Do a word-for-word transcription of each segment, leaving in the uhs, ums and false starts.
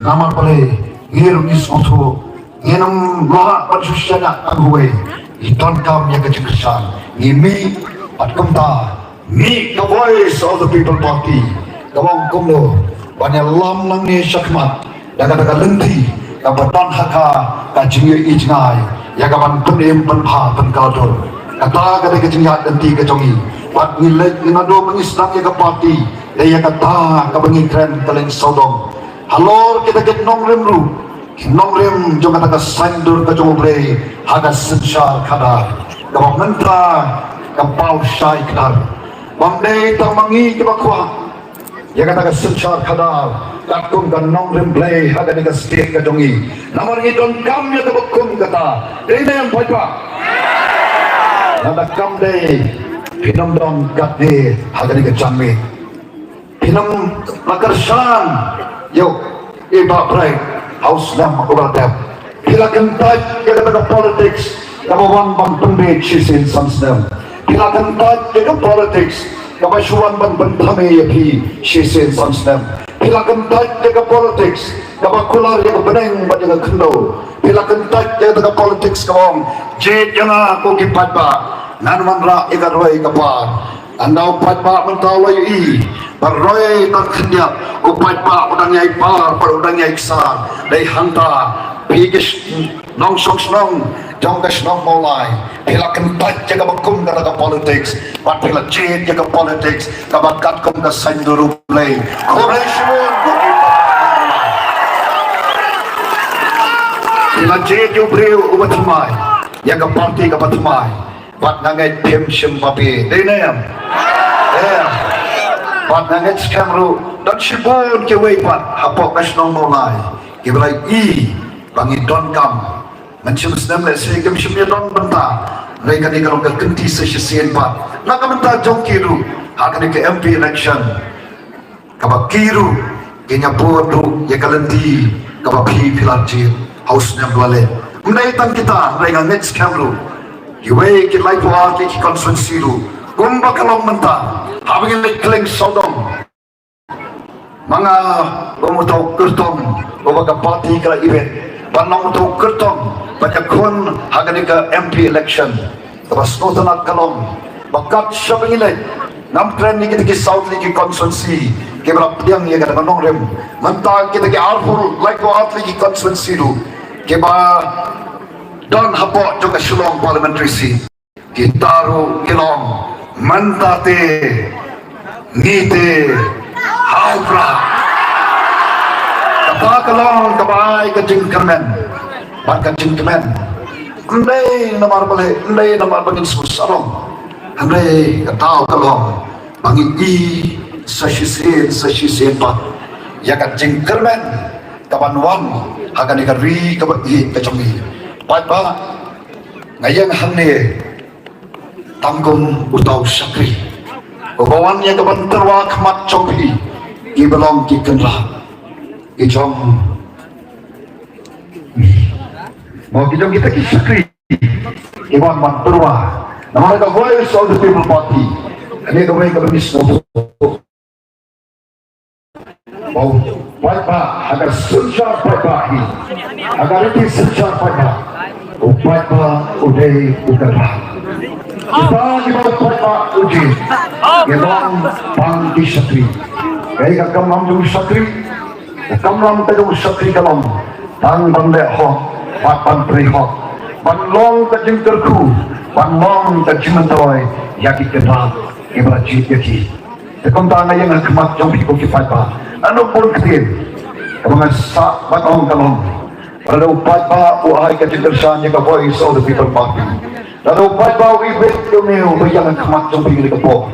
Namar balei ngi ruh ngi sngewthuh ngin ym lah ban shu shaniah tang uwei. Ngi donkam ïa ka jingkyrshan. Ngi mih bad kumta mih ka Voice of the People Party ka ong kumno ban ïalam nangne shakhmat da kata ka lynti kaba don ha ka ka jingïohi jngai ïa ka ban pynim pynbha pynkylla dur. Kata ka dei ka jingïaid lynti ka jong ngi. Wat ngi leit ngi naduh ba ngi sdang ïa ka party dei ïa kata kaba ngi kren ka leng sawdong. Halor kita ki nongrim ruh, ki nongrim jong kata ka saiñdur ka jong U Blei ha ka synshar khadar kaba mynta ka paw shai khadar. Bym dei tang ma ngi kiba kwah ïa kata ka synshar khadar katkum ka nongrim Blei ha kane ka state ka jong ngi. Namar ngi donkam ïa kaba kum kata. Dei ne em paidbah? Lada kam dei phin ym don katne ha kane ka janmiet. Phin ym la kyrshan ïa u Bah Bright ha u snem uba la dep. Phi la kyntait ïa kata ka politics kaba wan ban pynbeit shisien san snem. Phi la kyntait ïa ka politics kaba shu wan ban pynthame ïa phi shisien san snem. Phi la kyntait ïa ka politics kaba kular ïa ka bneng bad ïa ka khyndew. Phi la kyntait ïa kata ka politics kaba ong jied ïa nga ko ki paidbah, ngan wanrah ïa ka roi ka par. Ynda u paidbah mynta u la ïohi ba roi tang khyndiat, u paidbah u dang ïai par bad u dang ïai ksar. Dei hangta phi ki sh-, nongshong shnong jong ka shnong Mawlai, phi la kyntait ïa kaba kum kata ka politics bad phi la jied ïa ka politics kaba katkum ka saiñdur U Blei. Khublei shibun. Phi la jied ïa u briew uba thymmai, ïa ka party kaba thymmai. Bad nga ngeit phim shym papi. Dei ne em? Em. Bad nga ngeit skhem ruh don shibun kiwei pat hapoh ka shnong Mawlai kiba la ïohi ba ngi donkam. Mynshem snem lehse kim shym ïa don bynta. Hynrei kane ka long ka kynti sa shisien pat na ka bynta jong ki ruh ha kane ka M P election. Kaba ki ruh kin ïa bud ruh ïa ka lynti kaba phi phi la jied ha u snem ba la leit. Ym dei tang kita, hynrei nga ngeit skhem ruh kiwei ki laiphew ar tylli ki constituency ruh kumba ka long mynta. Haba ngin leit kylleng sawdong, ma nga kum uta u kyrtong uba ka party ka la ibit ban long uta u kyrtong ban ïakhun ha kane ka M P election. Kaba sngewtynnat ka long ba kat shaba ngi leit, ngam kren ïa kita ki saw tylli ki constituency kiba la pdiang ïa kata ka nongrim. Mynta kita ki arphew, laiphew ar tylli ki constituency ruh kiba don hapoh jong ka Shillong parliamentary seat. Kita ruh ki long mynta te ngi te ha u Prah. Kata ka long kaba ai ka jingkyrmen bad ka jingkmen. Ym dei namar balei, ym dei namar ba ngin sngewsarong. Hynrei kata ka long ba ngi i sa shisien sa shisien pat ïa ka jingkyrmen kaban wan ha kane ka ri kaba ïeit ka jong ngi. Paidbah, nga ïeng hangne tang kum uta u shakri uba wan ïa kaban tyrwa khmat jong phi, kiba long ki kynrad ki jong, mo, ki jong kita ki shakri kiba wan ban tyrwa namar ka Voice of the People Party. Kane kawei kaba ngi sngewthuh. Ba u paidbah ha ka synshar paidbah hi, ha ka riti synshar paidbah, u paidbah u dei u kynrad. Kita kiba u paidbah u jied, ngi long tang ki shakri. Kaei ka kamram jong u shakri? Ka kamram ka jong u shakri ka long tang ban leh hok bad ban trei hok, ban long ka jingkyrkhu, ban long ka jingmyntoi ïa ki kynrad kiba la jied ïa ki. Te kumta nga ïeng ha khmat jong phi ko ki paidbah, naduh bun ktien kaba nga sah ban ong ka long, lada u paidbah u ai ka jingkyrshan ïa ka Voice of the People Party, lada u paidbah u ibit ïa une uba ïeng ha khmat jong phi kane ka por,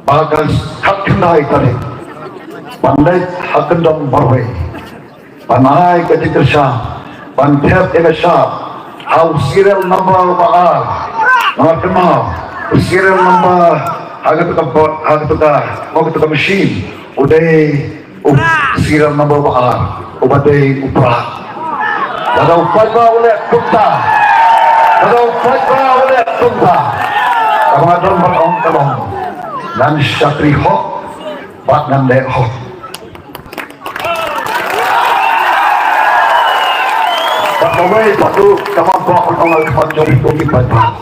ba ka khatkhyndai tarik ban leit ha kyndong marwei ban ai ka jingkyrshan ban thep ïa ka shap ha u serial number ba ar. Namar kynmaw, u serial number ha kata ka vote, ha kata ka, ha kata ka machine, u dei u serial number ba ar, uba dei u Prah. Lada u paidbah u leh kumta, lada u paidbah u leh kumta, kaba nga don ban ong ka long, ngan shakri hok bad ngan leh hok. Kawei pat ruh ka map ba ong ha khmat jong phi ko ki paidbah.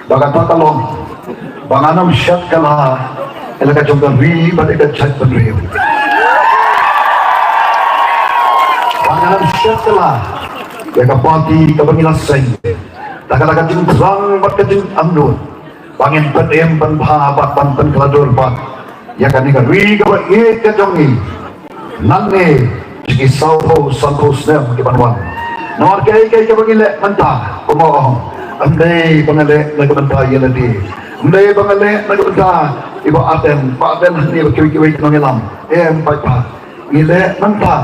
Ba kata ka long ba ngan ym shet kylla ïa la ka jong ka ri bad ïa ka jaitbynriew. Ba ngan ym shet kylla ïa ka party kaba ngi la seng da ka, da ka jingthrang bad ka jingangnud ba ngin pynim pynbha bad ban pynkylla dur bad ïa kane ka ri kaba ïeit ka jong ngi. Nangne sha ki sawphew sanphew snem ki ban wan. Namar kaei kaei kaba ngi leh mynta, kumba ong, ym dei ba nga leh na ka bynta ïa lade, ym dei ba nga leh na ka bynta i Bah Ardent, Bah Ardent hangne bad kiwei kiwei ki nongïalam. Em paidbah, ngi leh mynta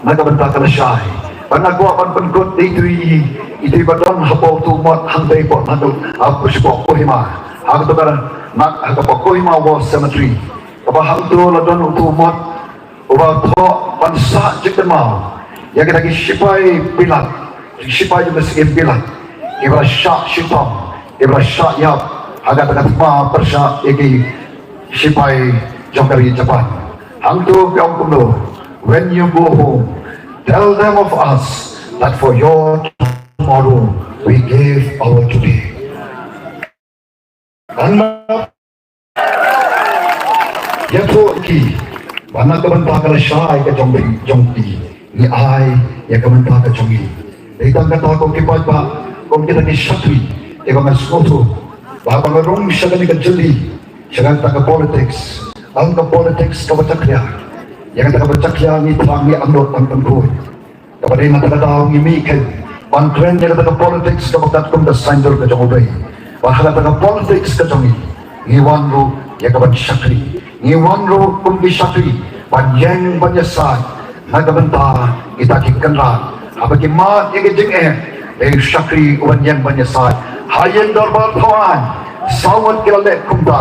na ka bynta ka lashai. Ba nga kwah ban pynkut ïa itu i, itu i ba don hapoh utu u mot hangtei hapoh, na ka, hapoh, shapoh Kohima. Ha katu ka, na, ha ka Kohima War Cemetery. Kaba hangtu la don utu u mot uba thoh ban sah jingkynmaw ïa kita ki shipai bilat, ki shipai jong ka Siem bilat, kiba la shah shitom, kiba la shah ïap ha kata ka thma pyrshah ïa ki shipai jong ka ri Japan. Hangtu ki ong kumno, "When you go home, tell them of us that for your tomorrow we gave our today." Kan ïathuh ki ba na ka bynta ka lashai ka jong phi, jong phi, ngi ai ïa ka bynta ka jong ngi. Dei tang kata ko ki paidbah, ko kita ki shakri, kiba nga sngewthuh ba haba nga rung sha kane ka jylli, sha kata ka politics, ym ka politics kaba jakhlia. Ïa kata kaba jakhlia ngi thrang, ngi angnud, tang tang khuid. Kaba dei na kata ka daw ngi mih kein ban kren ïa kata ka politics kaba katkum ka saiñdur ka jong U Blei. Ba ha kata ka politics ka jong ngi, ngi wan ruh ïa ka ban shakri. Ngi wan ruh kum ki shakri ban ïeng ban ïasaid na ka bynta kita ki kynrad. Haba ki mad ïa ki jingeh, dei u shakri u ban ïeng ban ïasaid. Ha ïing dorbar thaw aiñ, saw ngut ki la leh kumta,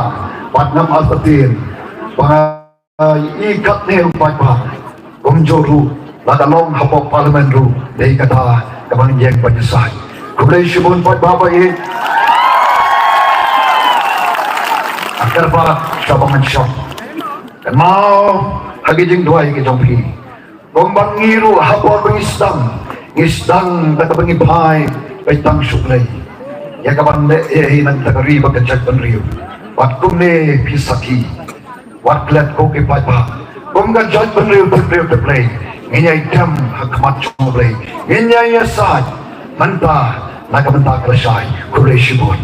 bad ngam artatien ba nga i katne u paidbah. Kumjuh ruh, la ka long hapoh Parliament ruh, dei kata kaba ngi ïeng ban ïasaid. Khublei shibun paidbah ba ïeit. Kyrpad sha ba ngan shong. Kynmaw ha ki jingduwai ki jong phi. Kumba ngi ruh ha por ba ngi sdang, ngi sdang da kaba ngi phai beit tang sha U Blei ïa ka ban leh ei ei na kata ka ri bad ka jaitbynriew. Bad kumne phi sakhi. Wat klet ko ki paidbah. Kum ka jaitbynriew tip briew tip Blei, ngin ïai dem ha khmat jong U Blei. Ngin ïai ïasaid mynta na ka bynta ka lashai. Khublei shibun.